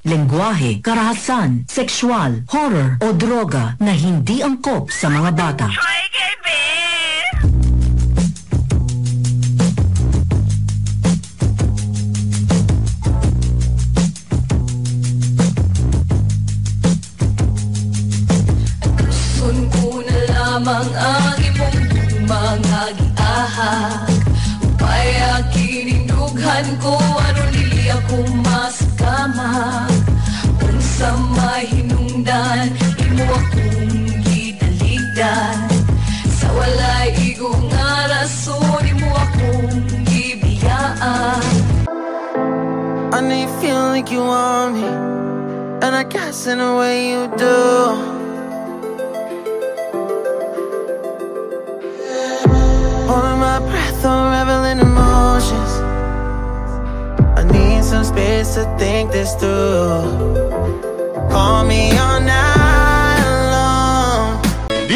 lengguwahe, karahasan, sexual, horror o droga na hindi angkop sa mga bata. Gusto ko na lamang ang imong mga giahak. Upay kinindughan ko aron dili ako maskamak. Unsa may hinungdan imo akong gitaligdan. Sa walay igo nga rason imo akong gibiyaan. I know you feel like you want me, and I guess in a way you do. Holding my breath, unraveling emotions. I need some space to think this through. Call me all night long. D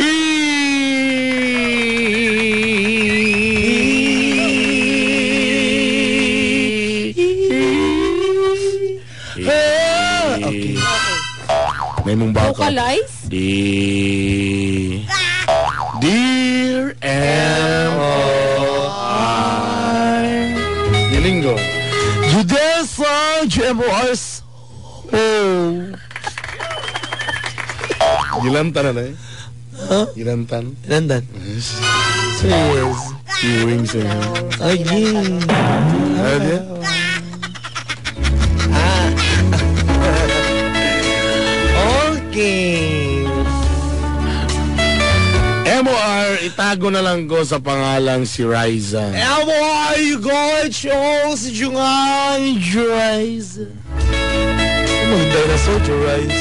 Okay. May mong baka. Vocalize? D Dear M.O.I. Nilinggo. Judesa GMORs. Oh. Gilantan na eh. Huh? Gilantan. Landan. Serious. Wings eh. Ay, Ano di? Okay. MOR, itago na lang ko sa pangalang si Riza. MOR, you go chose Jungan Rice. Mga dinosaur to rice.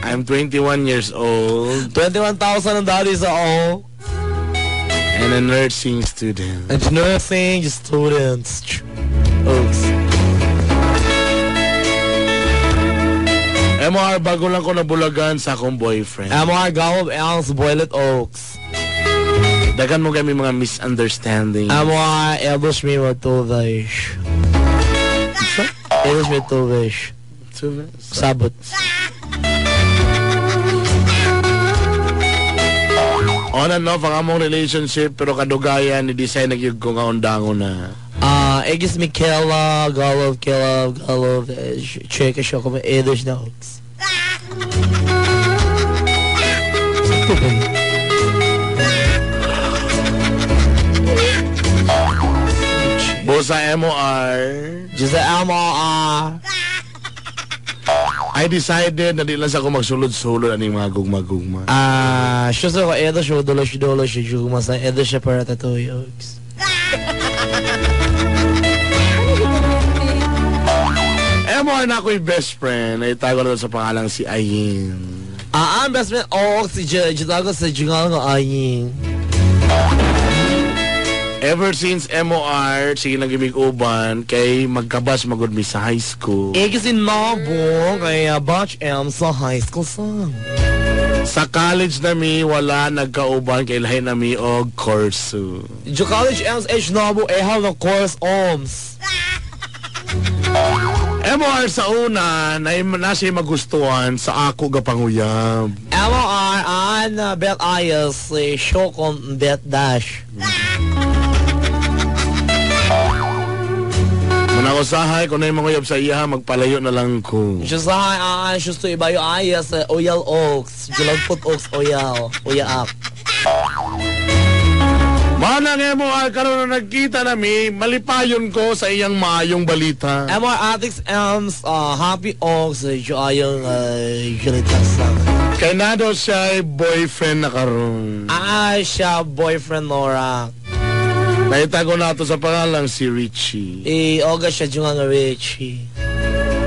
I'm 21 years old 21,000 ang daddy sa all. And a nursing student. And nursing students. Oaks. MOR, bago lang ko nabulagan sa akong boyfriend. MOR, Gallup Elms, Boilet Oaks. Dagan mo kami mga misunderstanding. MOR, Eldos me Matuvish. Eldos me Tuvish. Sabot. On and off ang among relationship, pero kadugayan ni design nagyug ko nga undango na. Ah, Egis Michaela, Gallup, Caleb, Gallup, Cheka Shoko, Eldos na Oaks. Sakto ba yun? Bosa MOR, Just a MOR. I decided na di lang sa ako magsulod-sulod aning mga gugma-gugma. Ah, siya sa ko, Edo siya, dulo siya, dulo siya, jugma sa Edo siya para tatuyo, Oaks. MOR na ako'y best friend. Ay tago na sa pangalang si Ayin. Ah, ang best friend, Oaks, si Jitago sa Jungal ng Ayin. Ever since MOR, sige lang gimig uban, kay magkabas magud mi sa high school. Eh, kasi nabong kaya batch M sa high school song. Sa college na mi, wala nagkauban kay lahi na mi og kurso. Jo college M's H nabo eh how the course OMS. MOR sa una, na nasa magustuhan sa ako gapanguyab. MOR an bet ayos si Shokon bet dash. Muna ko sahay, kung na yung manguyab sa iya, magpalayo na lang ko. Siya sa ay siya sa iba yung ayos Oyal Oaks, Julagpot Oaks Oyal, Oyaak. Manang MOR, karon na nagkita nami, malipayon ko sa iyang maayong balita. MOR Atix M's Happy Oaks jo ayong Julita sa. Kay na daw siya ay boyfriend na karon. Ah, siya boyfriend Nora. Naitago nato sa pangalang si Richie. Eh, oga siya yung nga Richie.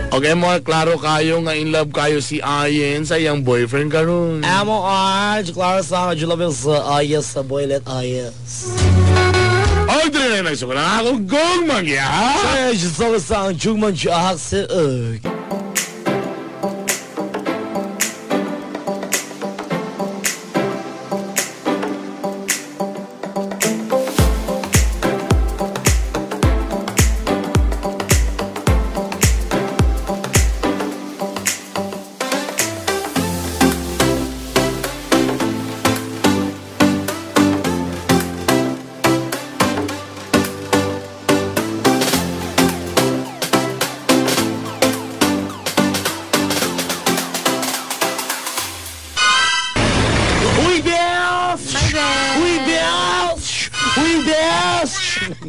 Okay, MOR, klaro kayo nga in love kayo si Ayen sa iyang boyfriend karon. MOR, Klaro sa Julabel sa ayos sa boylet ayos. Og dili na nagsuko na ako gong mangya. Ay, sa sa jugman jahak sa ug.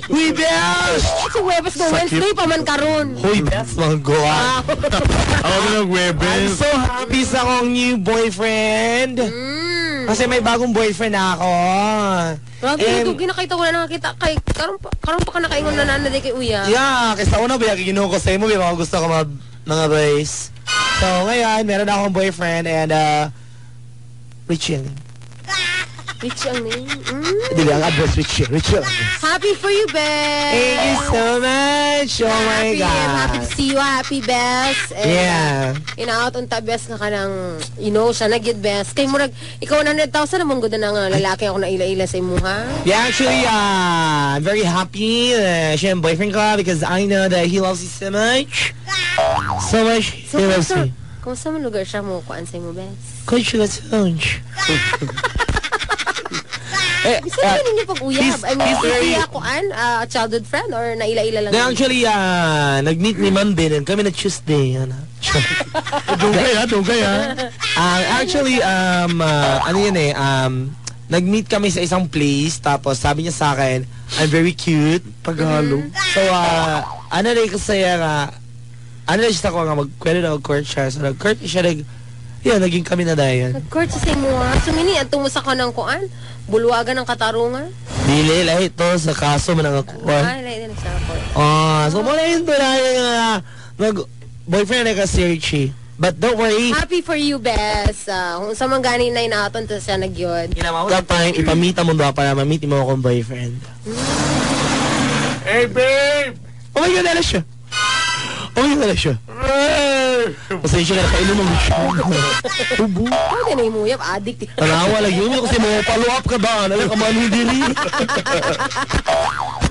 Huy, best! Sa Huwebes go Wednesday pa man karon. Huy, best mga goa. Ako na I'm Webes. so happy sa akong new boyfriend. Kasi may bagong boyfriend na ako. Grabe, And- ito ginakita ko na nakakita kay karon pa ka nakaingon na nana di kay Uya. Yeah, kasi sa una ba ginoo ko sa imo, mga gusto ko mga boys. So ngayon, meron na akong boyfriend and Richie. Rich ang name. Mm. Dili, ang address Richie. Richie. Happy for you, Bes. Thank you so much. Oh my Happy, God. I'm happy to see you. Happy, Bes. And, Yeah. Inaot unta best nga ka ng, you know, siya na gid best. Kay murag ikaw 100,000 namong gud na nga lalaki ako na ila-ila sa imuha. Yeah, actually, I'm very happy siya ang boyfriend ko because I know that he loves me so much. So much, So, he loves kumusta, me. kumusta man lugar siya mo kuan sa imo, Bes? Quite sure that's much. Eh, Bisa naman ninyo pag-uyab. I mean, he's very- is siya kuan, childhood friend or naila-ila lang? Na actually, nag-meet ni Ma'am Bin and kami na Tuesday. Ano? Dugay ha, dugay ha. Actually, ano yun eh, nag-meet kami sa isang place, tapos sabi niya sa akin, I'm very cute. Tagalog. So, ano rin kasi nga, ano rin siya ako nga, mag-kwento na mag-court siya. So, nag-court siya, yun, naging kami na dahil. Nag-court siya sa imuha. So, mini, ang tumusa ka ng kuan, bulwagan ng katarungan. Dili, lahi to, sa kaso man ang ako. Ay, lahi din siya ako. Ah, so muna yun to na yung nag-boyfriend na ka si Richie. But don't worry, Happy for you, Bes. Kung sa man gani na inaton to siya nagyod. that time, ipamita mo ba para ma-meet mo akong boyfriend. Hey, babe! Oh my God, alas siya. Oh my God, alas siya. Pasensya ka na, kainom mo siya. Ubo. Pwede na imuyab, addict. Tanawa lagi mo kasi mo follow up ka ba? Ano ka man diri?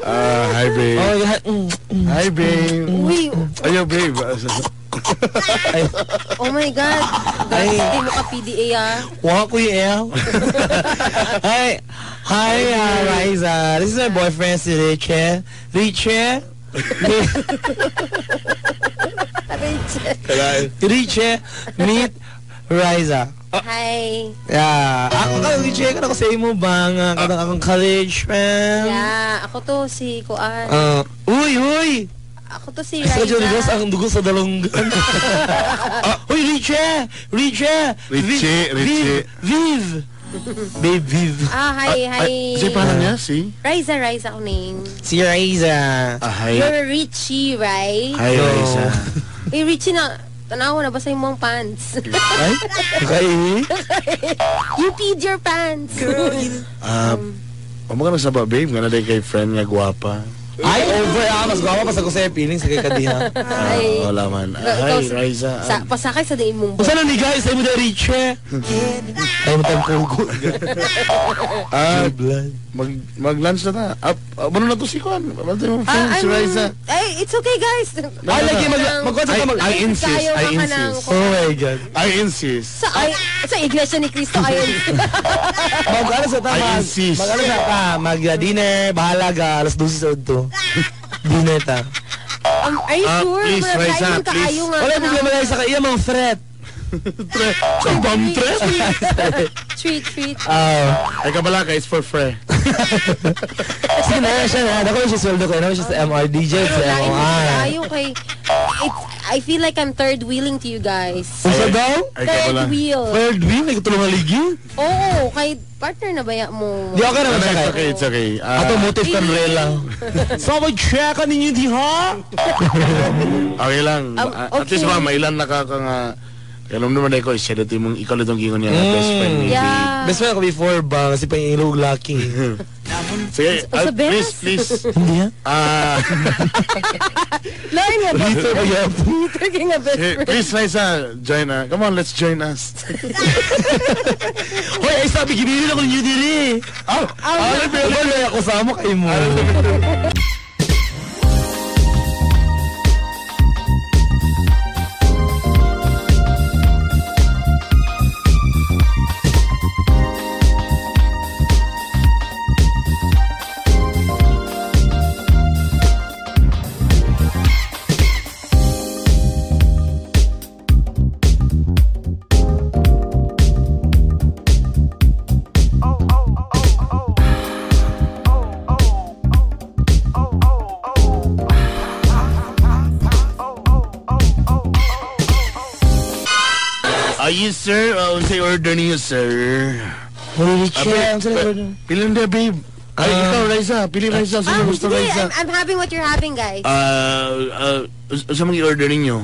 Hi, babe. Oh my God. Hi, babe. Uy, Ayo, babe. Ay, oh my God. Ay. Guys, hindi mo ka PDA ah. Wa ko yung L. Hi. Hi, Riza. This is my boyfriend, si Richie. Richie? Rachel. Richie, meet Riza. Hi. Yeah. Ako ka, Richie, ka na ko sa imo bang kadang akong college friend. Yeah, ako to si Kuan. Uy, uy! Ako to si Sa Riza. Diyos, ang dugo sa dalonggan. Uy, Richie! Richie! Richie, Richie. Viv! Babe, Viv. Ah, hi, hi. Si parang niya, si? Riza, Riza ako name. Si Riza. Hi. You're Richie, right? Hi, No. Riza. Eh, Richie na, tanawa na basa yung mga pants. Ay? Okay. You peed your pants. Amo ka nagsaba, babe. Nga na day kay friend nga gwapa. Ay, over ah. Mas gwapo pa sa ko sa feelings kay kadiha. Ay. Wala man. Ikaw Hi, Riza. Sa, pasakay sa diin mong Usa na ni guys, ay mo na Richie. Ay mo tayong kugo. Mag-lunch na ta. Ano na to si Juan? Ano to yung friend, si Riza? Ay, it's okay, guys. Ay, lagi mag I insist, I insist. Oh my God. I insist. Sa, ay, sa Iglesia ni Cristo, ay, Mag-ano sa ta, I insist. mag-ano sa ta, mag-dinner, bahala ka, alas 12 sa udto. Dinner ta. Are you sure? Please, Murag, Riza, lain man please. kaayo nga. Wala problema lang sa iya mga threat. Sa bomb threat? Treat, treat. Ay, kabala ka, it's for free. Sige na, siya na. Dako siya sweldo ko. Ano siya sa MRDJ, sa Pero lain man MOR. kaayo kay, it's, I feel like I'm third wheeling to you guys. Usa daw? Ay, kabala. Third wheel. Third wheel? May katulong haligi? Oo, kay partner na baya mo. Di okay naman No, siya it's kay. okay, it's okay. Ato motive kan rela. So mag-check ninyo di ha? Okay lang. At least Okay. ba, mailan na ka nga. Kaya alam naman ako, siya dito yung ikaw litong gingon niya, best friend ni babe. Yeah. Best friend ako before ba? Kasi pa yung ilog lucky. Sige, Sa please, best? please. Hindi ha? Lain nga ba? Peter ba yan? Peter kay nga best Hey, friend. please, Liza, join us. Come on, let's join us. Hoy, ay sabi, gibilin ako ninyo diri. Oh, Ah, wala ako sama kay mo. Yes sir, unsay order niyo sir? Holy shit, ang sarap order. Pili na babe. Ay, ikaw Raisa, pili Raisa, sino gusto Sige, Raisa? I'm having what you're having, guys. Unsa mang i-order ninyo?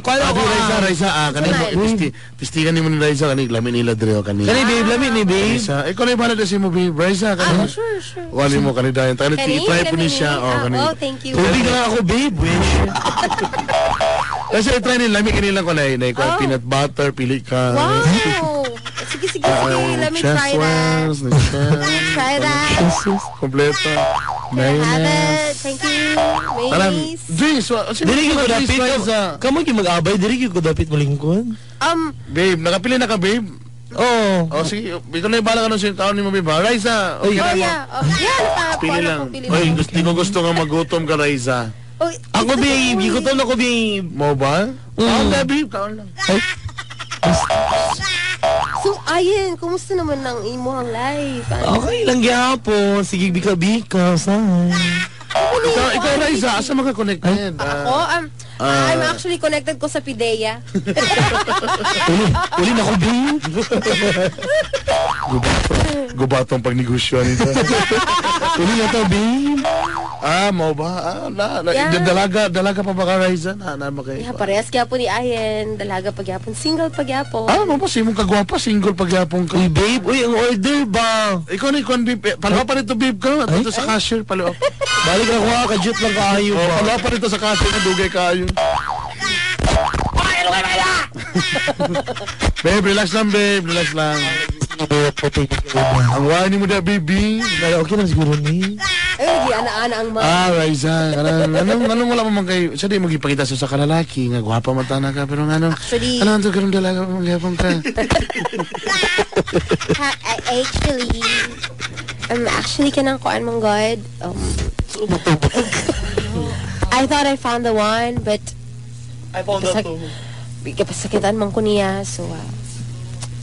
Kuan ako. Raisa, Raisa, kani Kumain. testigan nimo ni Raisa kani lami nila dre kani. Kani babe, lami ni babe. Raisa, ikaw na bahala sa imo babe. Raisa kani. Ah, sure, sure. Wali mo kani dayon. Kani Kani, i-try po lami ni siya ni. oh kani. Oh, thank you. Tubig lang ako babe, wish. Kasi i-try ni lami kanila ko na Oh. peanut butter, pili ka. Wow! Sige, sige, sige. Let me try that. Let me try that. Kompleto. Can I have it? Mayonnaise. Thank you. Taran, Mayonnaise. Dre, so, Dili gyud ko dapit. Raisa. Kamo gyud mag-abay, dili gyud ko dapit molingkod. Babe, nakapili na ka, babe. Oh. Oh, sige. Ikaw na yung bahala ka nun sa taon ni mo, babe. ha? Raisa, okay Oh, na mo. yeah. Oh, yeah, Pili nakakuha na lang. ko, pili Oy, lang. gusto, di ko gusto nga magutom ka, Raisa. Oy, Ako ito, babe, uy. gigutom na ko babe. Mo ba? Kaon na, babe. Kaon lang. So, ayun, kumusta naman ang imuhang life? Ano? Okay lang gyapon. Sige bika-bika say. Ikaw, Raisa, asa maka-connected? Ako, I'm actually connected ko sa Pidea. Uli, uli na ko babe. Gubatong pagnegosyo nito. Uli na to babe. Mo ba? La, Yeah. dalaga pa ba ka, Raisa? Na ba kayo? Yeah, parehas gyapon ni Ayen. Dalaga pagyapon, single pagyapon. Mo ba? Simong kagwapa, single pagyapon ka. Uy babe, uy ang order ba? Ikaw na, ikaw, babe. Palawa pa nito, babe ka. Dito sa cashier, palawa. Balik ako ha, kajut lang kaayo Oh, ba? palawa pa nito sa cashier, dugay kaayo. Babe, relax lang, babe. Relax lang. Ang wine mo da, baby. Okay lang siguro ni. Ay, lagi ana-ana ang mga. Raisa, anong wala mo man kayo? Sa di mo gipakita sa kalalaki, nga gwapa man tana ka, pero nga Actually- ano ang karong dalaga mo gyapon ka? Actually, actually kanang kuan mong God. I thought I found the one, but I found that too. Kapasakitan man ko niya, so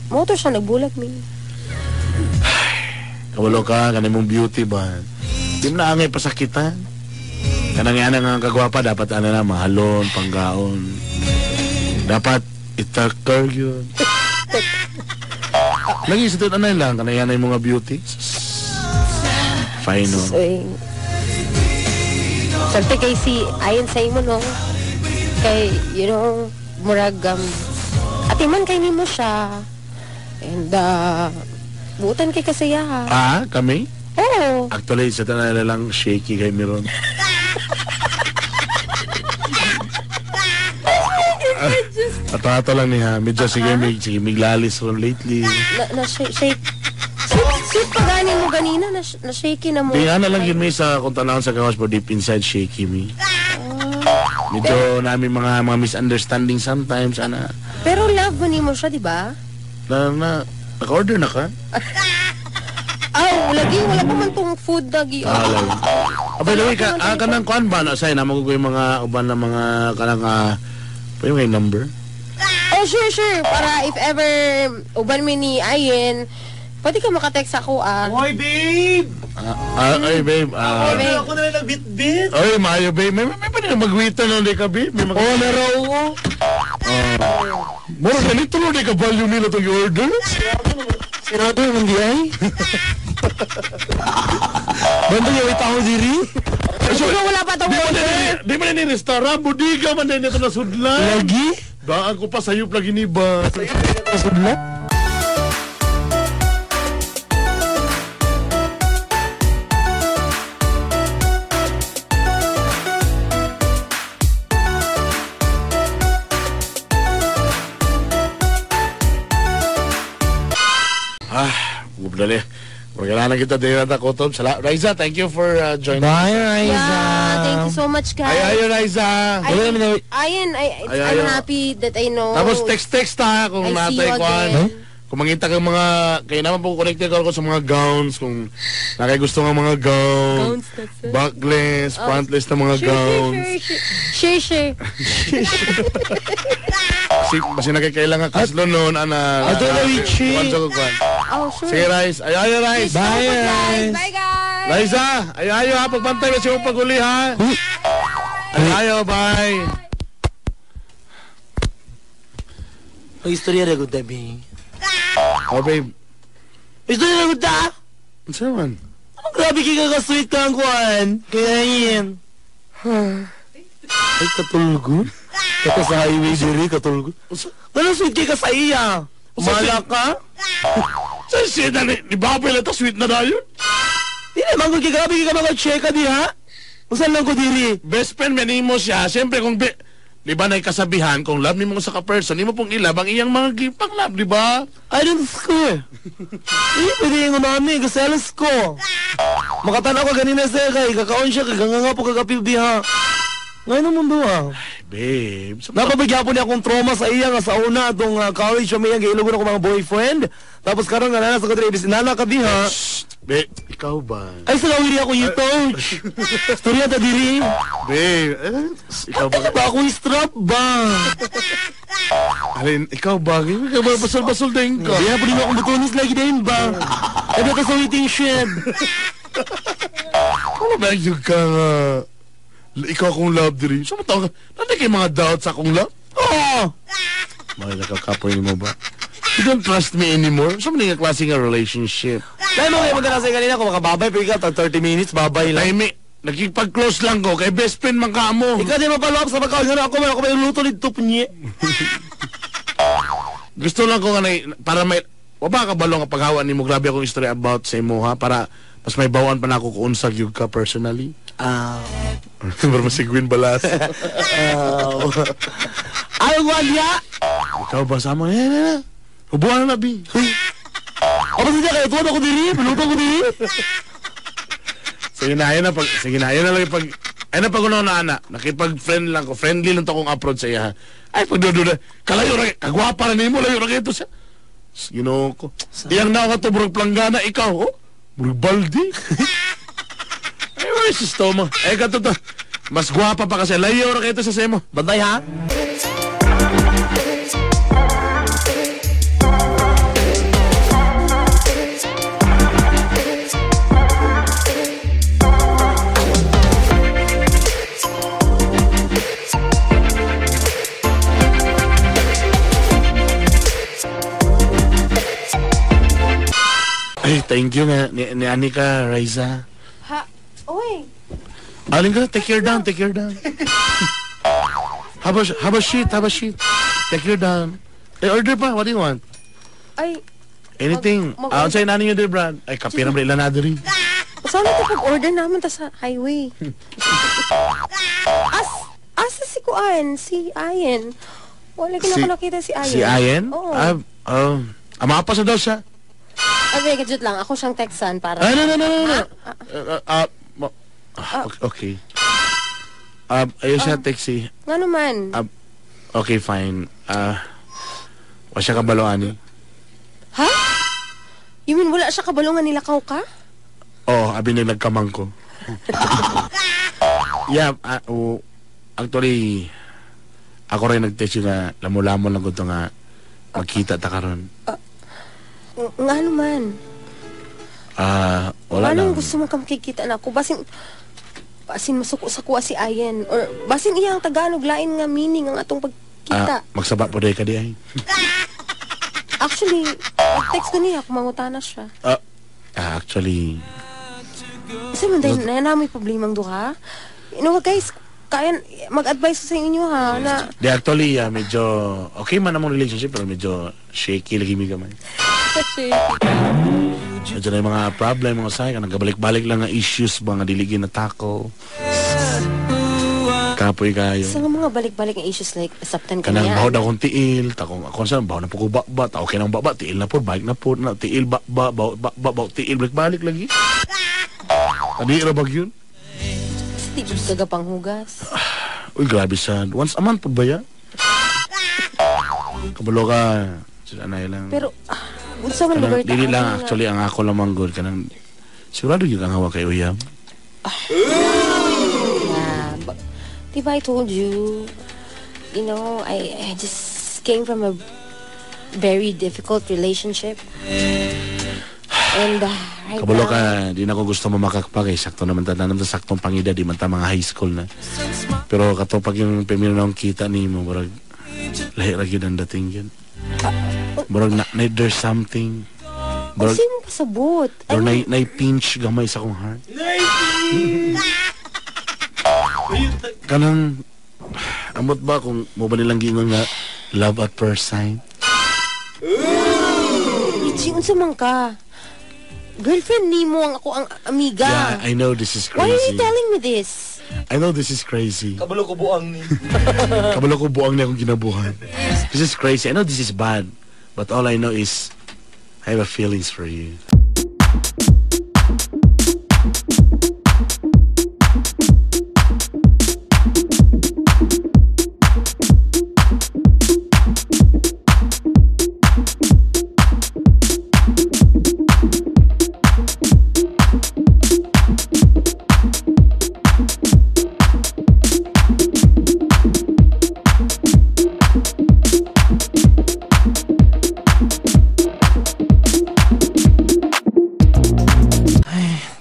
motor siya nagbulag mi. Kawalo ka, kanang mong beauty ba? Di mo na angay pasakitan. Kanang yan ang kagwapa, dapat ano na, mahalon, panggaon. Dapat itakar yun. Lagi sa tuon anay lang, kanang yan ay mga beauty. Fine, no? So, eh, Salte kay si ayon sa imo no. Kay you know, murag atiman kay nimo siya. And buutan kay kasaya ha. Kami? Oo. Actually, sa tanan na lang shaky kay Miron. Ato-ato lang niya. Medyo sige, sige, miglalis ron lately. Na shake. Sweet pa gani mo ganina na shaky na mo. Di ana lang yun may sa kung tanawon sa gawas but deep inside shaky me. Medyo namin mga misunderstanding sometimes ana. Pero love mo nimo siya, di ba? Na naka-order na ka? Aw, lagi wala pa man tong food lagi. Lagi. By the way, kanang kuan ba na say na magugoy mga uban na mga kanang pwede mo kay number? Oh, sure, sure. Para if ever uban mi ni Ayen, pwede ka makatext ako ah. Hoy babe! Ay babe. Ay, babe. Ako na lang nagbit-bit. Ay, maayo babe. May pwede na mag-waiter na di ka babe. May Oh, naraw ko. Mura ganito no di ka value nila itong order. Sirado yung hindi ay. Bantay yung wait ako diri. Siguro wala pa tong order. Di man ni restaurant, budiga man din ito nasudlan. Lagi? Daan ko pa sayop lagi ni ba. Nasudlan? Dali. Magkailangan kita din na kutob. Raisa, thank you for joining. Bye, Raisa. Yeah, thank you so much, guys. Ay, ayo, Raisa. Wala naman na- Ayan, Ay, I'm ayo. happy that I know. Tapos text-text ta kung I see natay you kwan. again. Kung mangita kang mga, kayo naman po connected ko sa mga gowns, kung nakay gusto nga mga gown, Gowns, that's it. backless, frontless na mga Sure, gowns. sure, sure. Sure, sure. Kasi basta nakikailangan kaslo noon, ana. Ato na, Richie. Kuwan sa kuwan. Oh, sure. Sige, Rice. Ayo, ayo, Rice. Bye, Guys, Rice. bye, guys. Raisa, ayo, ayo ha. Pagbantay na siya paguli ha. Ayo, ayo, bye. Mag-istorya ra gud tabi. Oh, babe. Istorya ra gud ta. Unsa man? Anong grabe kay kaka-sweet ka ang kuan. Kaya yun. Ay, katulgo. Kata sa highway diri, katulgo. Anong sweet kay ka sa iya? Mala ka? Sa shit na ni Babel ito, sweet na dayon. Di naman kung grabe kay ka mga cheka diha. Usan lang ko diri? Best friend man nimo siya. Siyempre kung di ba na'y kasabihan kung love nimo sa ka person, nimo pong ilove ang iyang mga gipang love, di ba? I don't score. Eh, pwede yung mami, kaselos ko. Makatanaw ka ganina siya kay, kakaon siya, kaganganga po kagapil diha. Ngayon naman ba? Babe, sa Napabigyan po niya akong trauma sa iya nga sa una atong college siya may gailugon ako mga boyfriend. Tapos karon nga nana sa ko diri nana ka diha. Babe, ikaw ba? Ay sa gawiri ako yung touch. Storya ta diri. Babe, ikaw ba? Ano ba ako strap ba? Alin, ikaw ba? Ikaw ba basol-basol din ka? Diha po din akong butonis lagi din ba? Ay ka sa waiting shed. Ano ba yung ka nga? Ikaw akong love diri. Sa mo tawag? Nandiyan kay mga doubts akong love? Oh! Mga nakakapoy mo ba? You don't trust me anymore? Sa mga klase nga relationship? Dahil mo kayo magkana sa kanina kung makababay, pero ikaw, 30 minutes, babay lang. Tahimik. Nagkipag-close lang ko kay best friend man ka mo. Ikaw di mapalop sa pagkaon nga ako man ako may luto dito punye. Gusto lang ko nga na, para may wa ba ka balong nga paghawa nimo, grabe akong istorya about sa imo ha, para mas may bawaan pa na ako kung unsag gyud ka personally. Ah. Pero masigwin balas. Ayaw ko niya. Ikaw ba sa mo? Eh, eh, eh. Hubuan na bi. O basta siya kayo tuwan ako diri, luto ko diri. Sige na, ayun na pag sige na, ayun na lang pag ayun na pag una na ana, nakipag-friend lang ko, friendly lang to akong approach sa iya. Ay pag dudu kalayo ra kagwapa ra nimo, layo ra kay to siya. Ginoo ko. Iyang na ka to burag planggana ikaw, oh. Burag baldi. Ay, wala si stoma. Ay kato to. Mas gwapa pa kasi layo ra kay to sa semo. Bantay ha. Ay, thank you nga ni Anika, Raisa. Ha? Uy, Alin ka, take your down, take your down. Have a sheet, have a sheet. Take your down. Eh, order pa, what do you want? Ay, Anything. Unsay nani nyo dir, Brad? Ay, kape na ba ilan na diri? Sana ito pag-order naman ta sa highway. Asa si Kuan, si Ayen. Wala gina ko nakita si Ayen. Si Ayen? Oo. Amapa sa daw siya. Ay, wait, kajut lang. Ako siyang textan para... Ay, no, no, no, no, no. Okay. Ayun siya, taxi. Nga naman. Okay, fine. Wa siya kabalo, ani. Ha? You mean wala siya kabalo nga nilakaw ka? Oh, abi na nagkamang ko. Yeah, actually, ako rin nag-text yun nga, lamo-lamo lang ko ito nga, magkita ta karon. Nga naman. Wala Anong lang. gusto mo ka makikita na ako? Basin masuko sa kuha si Ayen. Or basin iyang Tagalog, lain nga meaning ang atong pagkita. Magsaba po dahil ka di ay. Actually, pag-text ko niya, kumangutana siya. Actually, Kasi man dahil na may problemang duha. You know what guys, kaya mag-advise ko sa inyo ha, na di actually, medyo okay man among relationship, pero medyo shaky lagi mi gamay. Medyo na yung mga problem, mga say, kanang kabalik-balik lang nga issues, mga dili na tackle. Kapoy kayo. Sa mga balik-balik nga issues like saptan Kanang kanya. baho na akong tiil, takong ako sa baho na po ko bakba, ta okay nang bakba, tiil na po, balik na po, na tiil bakba, baho bakba, baho tiil, balik-balik lagi. Adi ra bag yun? Kasi di ko kagapanghugas. Uy, grabe sad. Once a month po ba yan? Kabalo ka. Sila na lang. Pero, unsa man lugar Kanang, dili lang actually ang ako lamang good kanang sigurado yun ang hawa kay uyab. Yeah, but, diba I told you, you know, I just came from a very difficult relationship. And right Kabalo now, ka, di na ko gusto mamakakpa kay sakto naman tanan ta saktong pangida di man ta mga high school na. Pero kato pag yung pamilya na akong kita ni mo, murag lahi ra gyud ang dating yun. Murag na, na there's something. Murag, Kasi mo pasabot. or na, na pinch gamay sa akong heart. Kanang, amot ba kung mo ba nilang giingon nga love at first sight? Ichi, unsa man ka? Girlfriend nimo ang ako ang amiga. Yeah, I know this is Why are you crazy. telling me this? I know this is crazy. Kabalo ko buang ni. Kabalo ko buang na akong ginabuhan. This is crazy. I know this is bad. But all I know is, I have a feelings for you.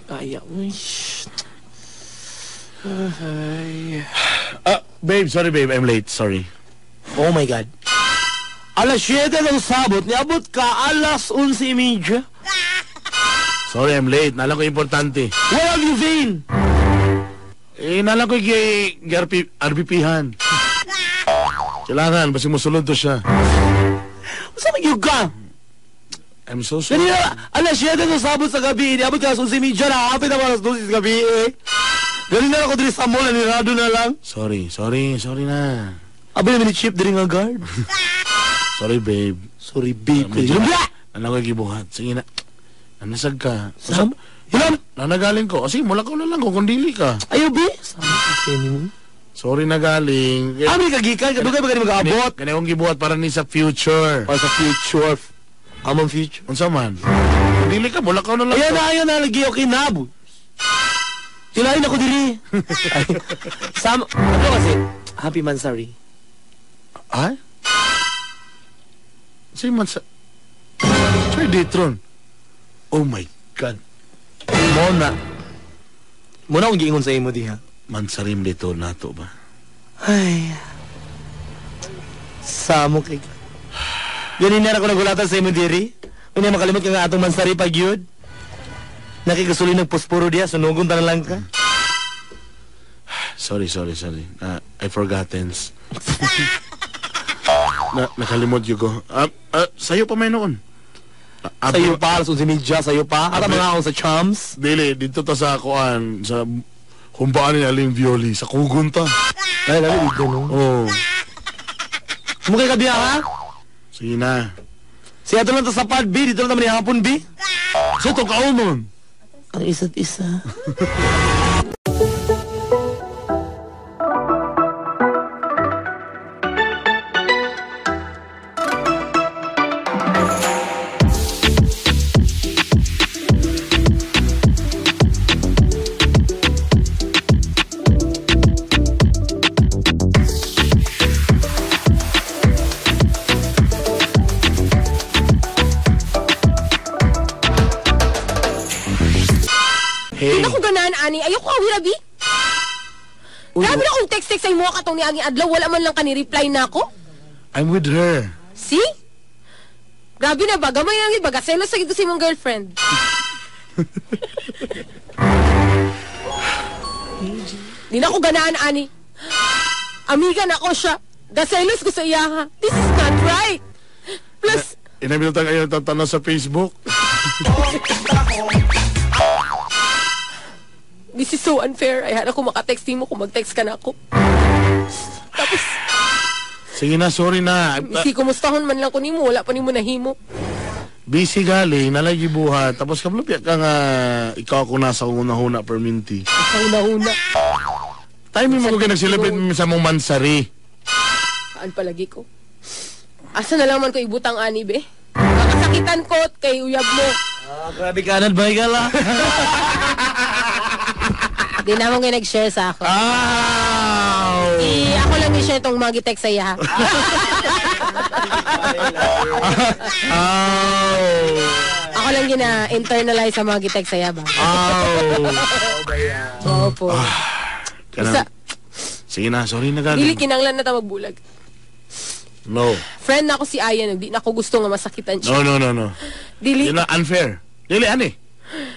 Kaya, uy. Ay. Babe, sorry babe, I'm late. Sorry. Oh my God. Alas 7 ng sabot, niabot ka alas 11:30. Sorry, I'm late. Nalang ko importante. Where have you been? Eh, nalang ko RBP-han. Kailangan, basta musulod to siya. Unsa man gyud ka? I'm so sorry. Ganina, alas 7 ng sabot sa gabi, niabot ka alas 11:30 na, hapit na alas 12 sa gabi eh. Ganina ako diri sa mall, nanirado na lang. Sorry, sorry, sorry na. Abi naman ni Chip diri nga guard. Sorry, babe. Sorry, babe. Medyo- Bla! Nalang ko gibuhat. Sige na. Nanasag ka. Sam? Ilan? Nanagaling ko. O sige, mula ko na lang kung dili ka. Ayaw, be? Sam, kasi mo. Sorry na galing. Ami ka gikan, kadugay ba kani mag-abot? Kani akong gibuhat para ni sa future. Para sa future. Among future. Unsa man? Kung dili ka, mula ka na lang. Ayan na, ayan na, lagi, okay na. Bu. Tilain ako diri. Ay, Sam, ano kasi? Happy Mansari. Ay? Sa'yo man sa... Sa'yo Detron. Oh my God. Mona. Muna akong giingon sa imo diha. Mansarim dito nato ba? Ay. Samo kay ka. Ganin na ako nagulatan sa imo diri. Unya makalimot ka nga atong Mansari pag yun. Nakikasuloy ng posporo diya, sunugon ta na lang ka. Sorry, sorry, sorry. I forgotten. Na, nakalimot yun ko. Sa'yo pa may noon. Sa'yo pa, alas 11:30, sa'yo pa. Ata mga akong sa chums. Dili, dito ta sa kuan, sa humbaan ni Aling Violi, sa kugon ta. Ay, lalo dito no. Oh, Mukha ka diya ha? sige na. Siya ito lang ta sa pad, B. Dito lang naman hapon, B. Sa itong kaunon. Ang isa't isa. Hey. Hindi ko ganahan, ani. Ayoko awira, bi. Grabe na akong text-text sa imo katong niagi adlaw. Wala man lang ka ni-reply na ako. I'm with her. See? Grabe na ba? Gamay lang ba? Selos sa sa imong girlfriend. Di na ako ganahan, ani. Amiga na ako siya. Gaselos ko sa iya, ha. This is not right. Plus, Inabiltan kayo tatanaw sa Facebook. this is so unfair. Ay, ako makatext mo kung mag-text ka na ako. Tapos, Sige na, sorry na. si kumustahon man lang ko nimo, wala pa nimo nahimo. Busy galing, nalagi buhat. Tapos kablupya ka nga, ikaw ako nasa una-huna perminti. Sa una-una. Time mo ko nag-celebrate sa mong mansari. Saan palagi ko? Asa na lang man ko ibutang ani, be? Kakasakitan ko kay uyab mo. Ah, grabe ka na, bay ka la. Di naman kayo nag-share sa ako. Ow! Eh, ako lang i-share tong mga text sa iya. Ow! Ako lang gina-internalize sa mga text sa iya ba? Ow! Oo po. Kanang- Isa, Sige na, sorry na dili galing. kinanglan na ta magbulag. No. Friend na ako si Ayan, di na ako gusto nga masakitan siya. No, no, no, no. Dili. Yun na unfair. Dili, ani.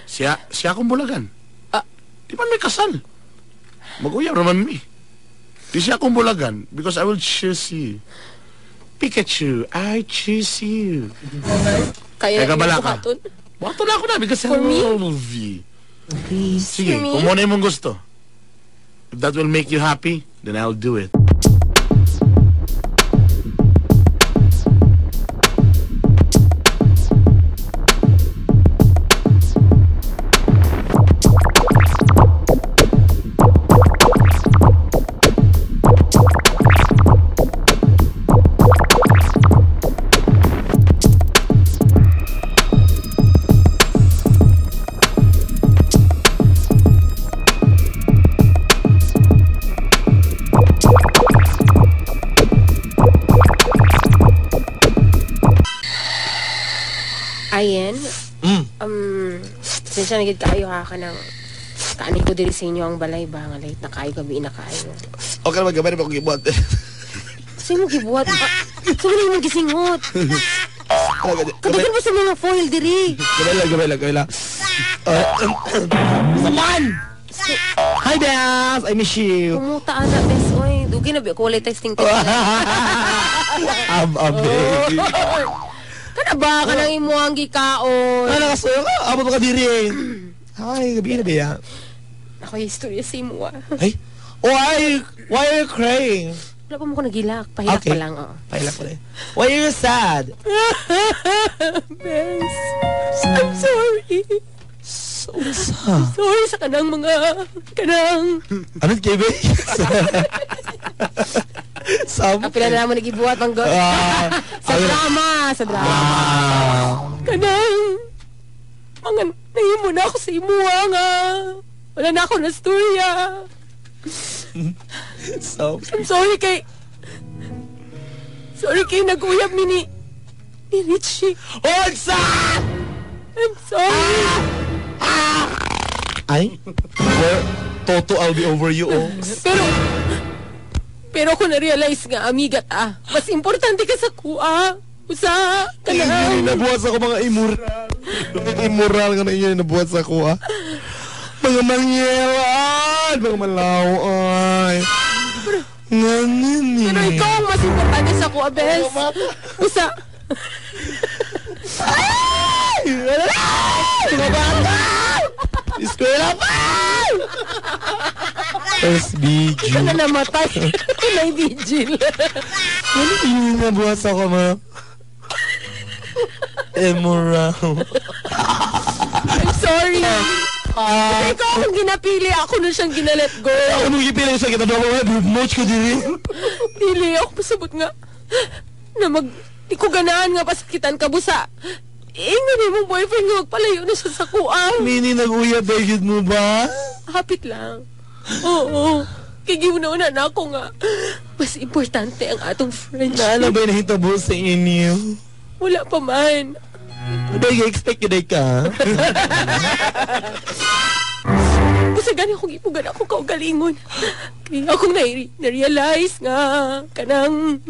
Siya, siya akong bulagan. Ah. Di man may kasal. Mag-uyab naman mi. Di siya akong bulagan because I will choose you. Pikachu, I choose you. Kaya Kaya kabala ka. buhaton. Bato na ako na because I For me? love you. Sige, For me? kung muna imong gusto. If that will make you happy, then I'll do it. Ayan. Pasensya na gid kaayo ha ka ng kaani ko diri sa inyo ang balay ba nga late na kaayo gabi na kaayo. Okay naman, gabay na ba akong gibuhat? Sa mo gibuhat? Sa mo na imong gisinghot? Kadagan mo sa mga foil diri. Gabay lang, gabay lang, gabay lang. Saman! Hi, Bes! I miss you. Kumuta ana bes oy. Dugi na ba ko walay testing test. Am, am, baby. Kana ba kanang imo ang gikaon? Ano nakasuyo ka? Abot mo ka diri. Hi, gabi na ba? Ako yung istorya sa imo ah. Ay, why are you crying? Wala pa mo ko nagilak. Pahilak Okay. pa lang oh. Pahilak pa rin. Why are you sad? Bes, I'm sorry. So sad. Sorry sa kanang mga kanang Ano, KB? Sam? Ang pila na mo nagibuhat ang God. Ah, Sa drama, sa drama. Kanang mga nahimo na ako sa imuha nga. Wala na ako na storya. So, I'm sorry kay Sorry kay nag-uyab mi ni Richie. Unsa! I'm sorry. Ay? Well, Toto, I'll be over you, oh. Pero ako na-realize nga, amiga ta. Mas importante ka sa kuha. Usa, kanang. Nabuhat sa ako mga immoral. Immoral nga na inyo nabuhat sa ako, ah. Mga mangyelan! Mga malaw, ay. Ngayon eh. Pero ikaw ang mas importante sa kuha, bes. Usa. Ay! Mga bata! Eskwela pa! SBG. Ikaw na namatay. May vigil. Ano yung nabuhat sa ako, mga immoral. I'm sorry. Kasi ikaw akong ginapili. Ako na siyang ginalet go. Ako nung gipili sa kita, daw, much ko diri. Dili, ako pasabot nga. Na mag... Di ko ganahan nga pasakitan ka, busa. Ingon ni mong boyfriend nga magpalayo na siya sa kuang. Mini, nag-uyab ba yun mo ba? Hapit lang. Oo. Kay giuna-una na ako nga. Mas importante ang atong friendship. Naala ba yung nahitabo sa inyo? Wala pa man. Dahil expect yun ka. Busa gani akong ipugan ako kaugalingon. Kaya akong na-realize nga kanang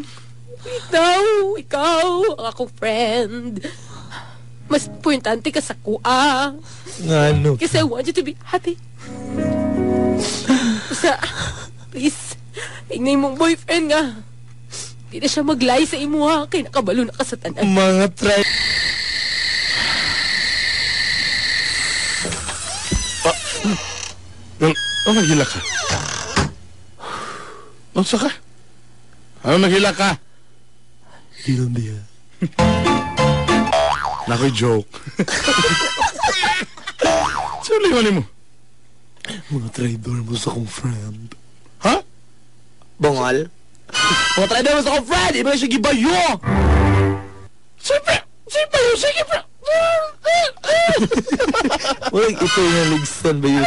ikaw, ang akong friend. Mas importante ka sa kuha. Ngano? Kasi I want you to be happy. Basta, please, tingnan mong boyfriend nga. Di na siya mag-lie sa imuha kay nakabalo na ka sa tanan. Mga try. Well, ano naghila ka? Unsa ka? Ano naghila ka? Hilom diya. Nakoy joke. Sino liwan mo? Mga traidor mo sa akong friend. Ha? Bongal? Mga traidor mo sa akong friend! Iba siya gibayo! Siyempre! Siyempre! Sige pre! Wala, ito yung ligsan ba yun?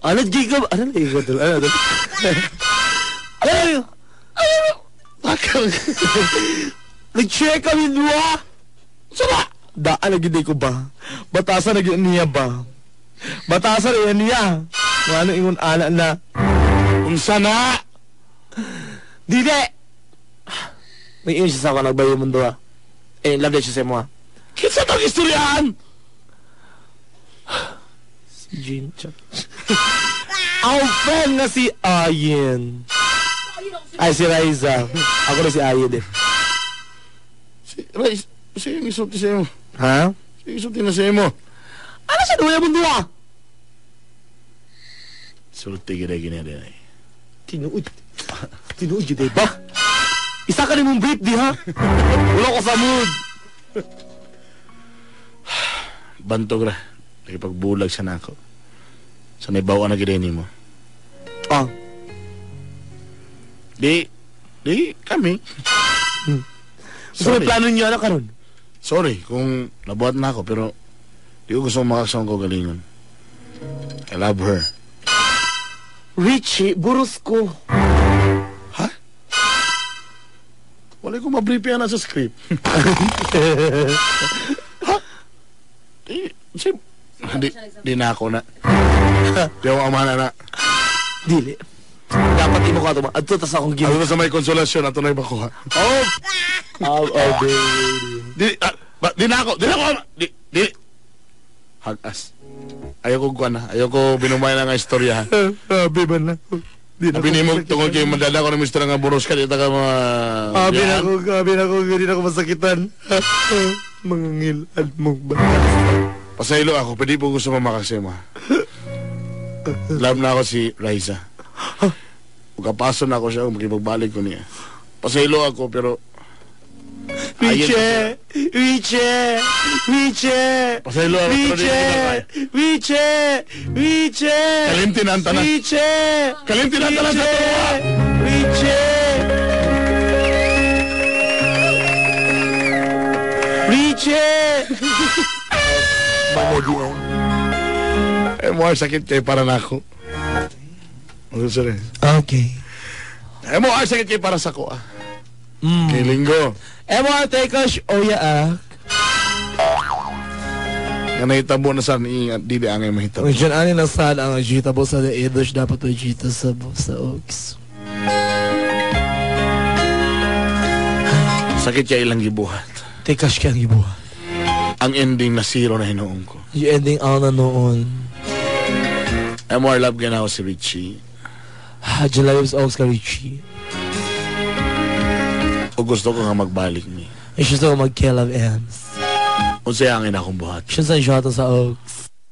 Ano, Jacob? Ano, Jacob? Ano, ano? Ano? Nag-check kami duha! Saba! Daan na gid ko ba? Batasan na gid niya ba? Batasan na niya! Nga ano ingon ana na? Unsa na? Dili! May ingon siya sa ako, nagbayo mundo ah. Eh, love siya sa imo ah. Kinsa tong istoryahan? Si Jean. Ang friend nga si Ayen. Ay, si Raisa. Ako na si Ayen eh. Si Rais, siya yung isulti sa imo. Ha? Siya yung isulti na sa imo. Ano siya duya mundo ah? Sulti gina gina din eh. Tinuod. Tinuod yun eh ba? Isa ka ni mong brief di ha? Wala ko sa mood. Bantog ra. Nakipagbulag siya na ako. Sa naibawa na gina mo. Ah. Di, di kami. So, may Sorry. plano niyo ano karon? Sorry kung nabuhat na ako pero di ko gusto makasama ko galingon. I love her. Richie, buros ko. Ha? Wala ko mabrief yan sa script. Ha? Di, si, di, di na ako na. Di ako ama na na. Dili. Dapat imo ka tuma. Adto tas akong gina. Ano sa may konsolasyon, ato na ibakuha. Oh. Oh, oh, baby. Di, ah, ba, di na ako, di na ako ama. Di, di. Hagas. Ayoko kuha na. Ayoko binumay na nga istorya. Ha. Abi ba na? Di na Abi ni mo tungkol kay mandala ko ng mister nga buros ka, di ta ka mga... Abi na ko, abi na ko, di na ko masakitan. Mga ngilad mong ba? Pasaylo ako, pwede po gusto mo makasema. Love na ako si Raisa. Ukapaso na ako siya, makipagbalik ko niya. Pasaylo ako, pero... Richie! Richie! Richie! Pasaylo ako, pero di ko na kaya. Richie! Richie! Richie! Kalimti na ang tanan. Richie! Kalimti na ang tanan sa tuwa! Richie! Richie! Eh, more sakit kay para na ako. Ano sir eh? Okay. Eh, more sakit kay para sa ko ah. Kay Linggo. MR Takeosh Oya ah. Nga nahitabo na saan, dili angay mahitabo. Diyan ani na saan ang Gita bo sa Edosh dapat o Gita sa sa Oaks. Sakit kay ilang gibuhat. Takeosh kay ang gibuhat. Ang ending na zero na hinuong ko. Yung ending ang na noon. Eh, more love ka na ako si Richie. July Oaks ka Richie. O gusto ko nga magbalik ni. Ay siya sa mag-Caleb Ems. Unsay ang ina akong buhat. Siya sa Jota sa Oaks.